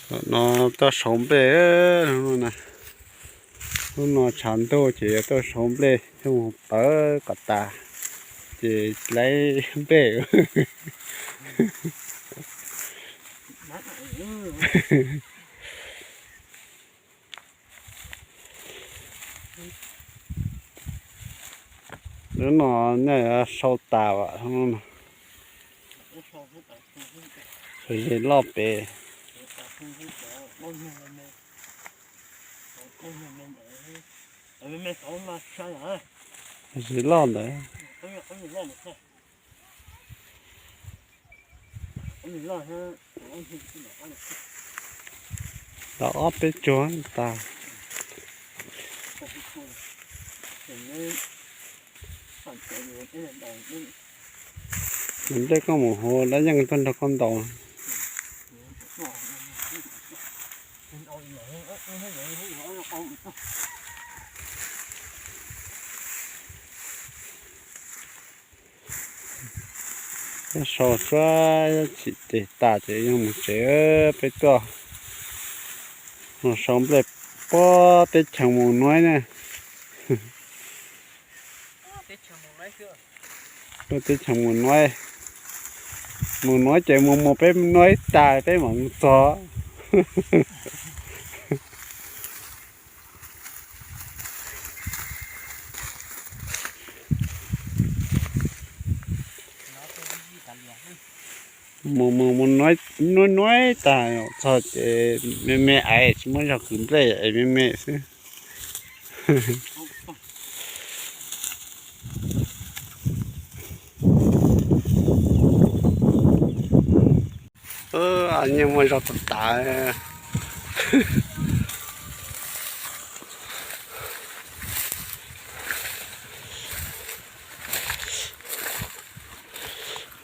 Hnub no tuaj sau nplej, hnub no tshav ntuj ces yuav tuaj sau nplej coj mus pawv kom tas, ces laib nplej. Hnub no nej sau tas as. Sau zes loj pem. Zes loj ntawd. Tau ob peb tsuag tas. Nplej koj mus hu dab yeej tuaj nrog koj ntaus. Sau suab chim ces tas ces yog mus tsev. Peb tuaj mus sau nplej puag teb chaws Mus Nuaib na. Puag teb chaws Mus Nuaib, Mus Nuaib ces mus mus peb Nuaib tas peb mam mus txog. Mus mus mus Nuaib Nuaib tas txog ces me me aiv tsis muaj zog kwv nplej es me me xwb. Nyiaj muaj zog tas tas.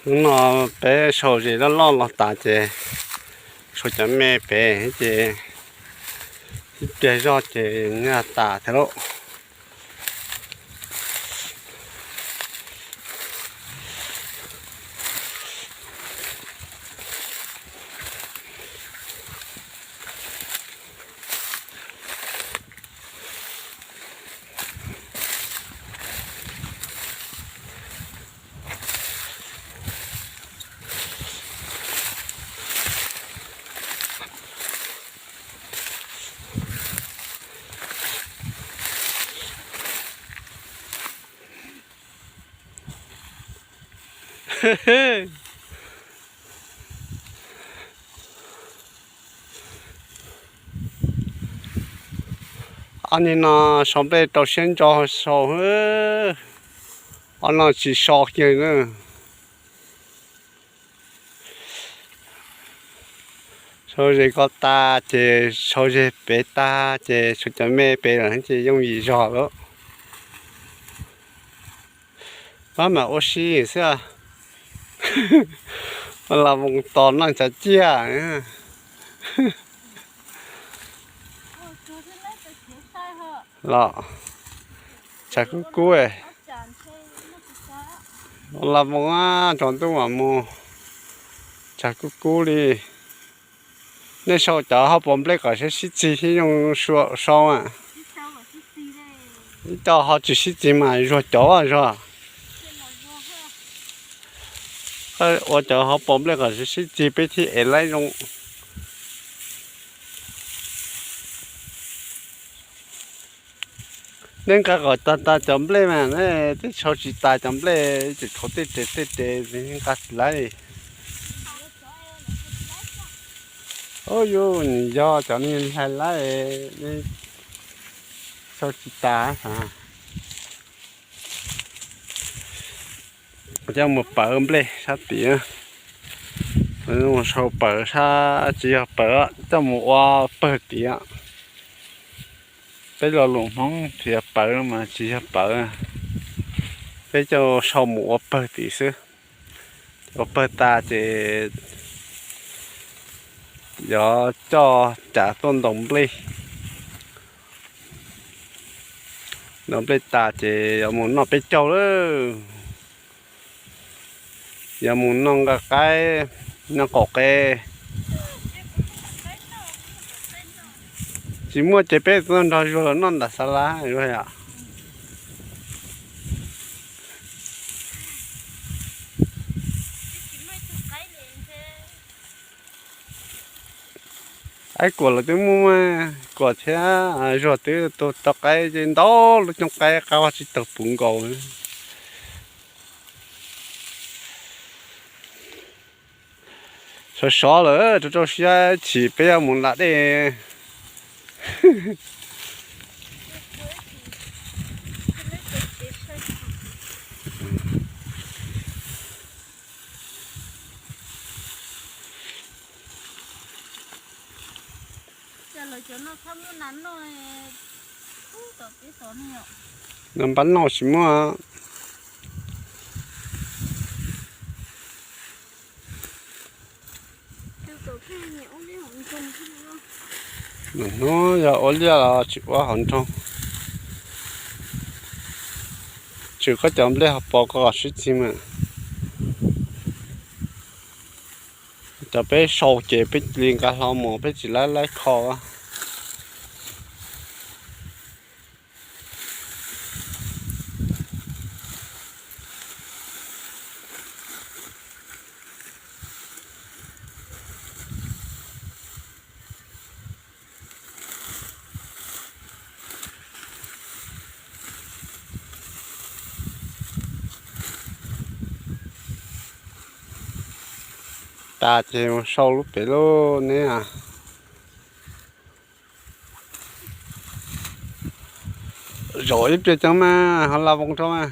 Hnub no peb sau zes loj loj los tas ces sau cov me pem ces ib pliag zog ces nyiaj tas thiab lauj. Ob niag no sau nplej rau siab ntso sau, ob no tsis sau kiag na. Sau zes ko tas ces sau zes pem tas ces sau cov me pem lawm ces yooj yim zog lawm. Pab mam ua si xwb. Los mus tos noj tsav ciaj los tshav kub kub. Los mus tsaus ntuj mam mus, tshav kub kub li. Nej sau cov hauv paus nplej kom sib sib txig thiab zoo sau. Ib co ho tsis sib txig mas zuag cov zuag. Ua cov hauv paus nplej kom sib sib txig peb thiaj ev laib zoo. Nej nqa kom tag tas cov nplej mas nej twb sau tsis tas cov nplej, tseem tshuav tej res tej res nqa tsis laib li. Ub, yus nws yog cov neeg hlais laib, nej sau tsis tas. Coj mus pawv nplej sab tid, sau pawv sab, tsis yog pawv, coj mus ua pawg tid. Peb lo lus Hmoob tias pawv mas tsis yog pawv, peb coj sau mus ua pawg tid xwb. Ua pawg tas ces yuav coj cav tuaj ntaus nplej. Ntaus nplej tas ces yuav mus noj peb caug lawm. Yuav mus noj nqaij qaib, noj qaum qe. Tsis muaj ces peb txhob nrog Zuag los noj nram xav lab Zuag yom. Qaib kuam los twb muaj, kuam thiab Zuag twb tau qaib ces ntau lub cooj qaib qab vaj tsib taug puv nkaus. Sov sov lawm rau rau siab chim peb yuav mus lam dej. Npab noj tsis muaj. Hnub yog ua liaj los tsis ua hauv nroog, tsuas koj cov nplej hauv paus koj kom sib txig mas. Cov peb sau ces peb li nqa hlo mus peb tsis laib laib kho. Tas ces mus sau lub pem lauj neb. Zaum ib pliag coob mas ho la voos rau mas.